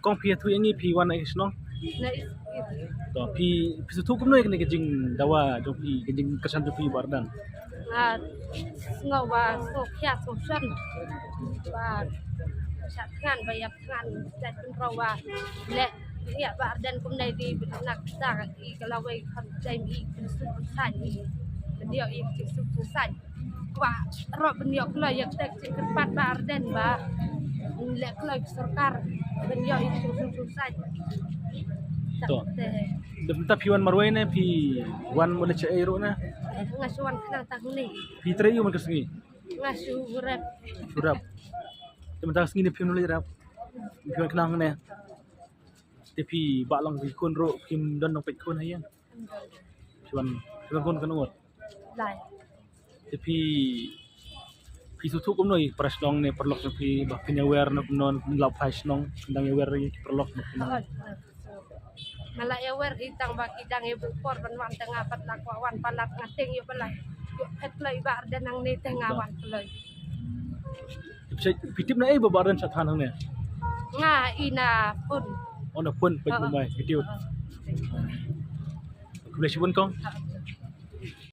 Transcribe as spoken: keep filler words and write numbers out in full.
Kong, phi ïathuh ïa ngi phi wan na i shnong? Na i, i. To phi, phi sngewthuh kumno ïa kane ka jingdawa jong phi, ka jingkyrshan jong phi Bah Ardent? Nga sngew ba sngewkhia sngewshon ba shah thngan ba ïap thngan jait pynroi ba leh ïa Bah Ardent kumne, dei ba na ka tang i ka lawei kham jai i kynsuk kynsaiñ i. Ban ïoh i kynsuk kynsaiñ. Kwah ruh ban ïoh kloi ïa ka jingkyrpad Bah Ardent ba leh kloi ka sorkar ban ïoh i kynsuk kynsaiñ. To. Te. Te mynta phi wan marwei ne phi wan mut leit shaei ruh ne? Nga shu wan khnang tang ne. Phi trei aïu man ka sngi? Nga shu rep. Shu rep. Te mynta ka sngi ne phim leit rep? Phi wan khnang ne? Te phi bah long phi khun ruh, phim don nongpeit khun ha ïing? Phi wan, phi wan khun katno ngut? Lai. Te phi, phi sngewthuh kumno ïa para shnong ne paralok jong phi ba phin ïawer na kumno, na la phai shnong phin dang ïawer ïa ki paralok na kumno? Nga la ïawer hi tang ba ki dang ïa buh por ban wan, te nga pat la kwah wan palat, nga tieng ïa ba la ïoh phet kloi Bah Ardent nangne te nga wan kloi. Phi, phi tip na ei ba Bah Ardent shah thngan hangne? Nga i na phone. Oh, na phone, peit mobile video. Khublei shibun kong.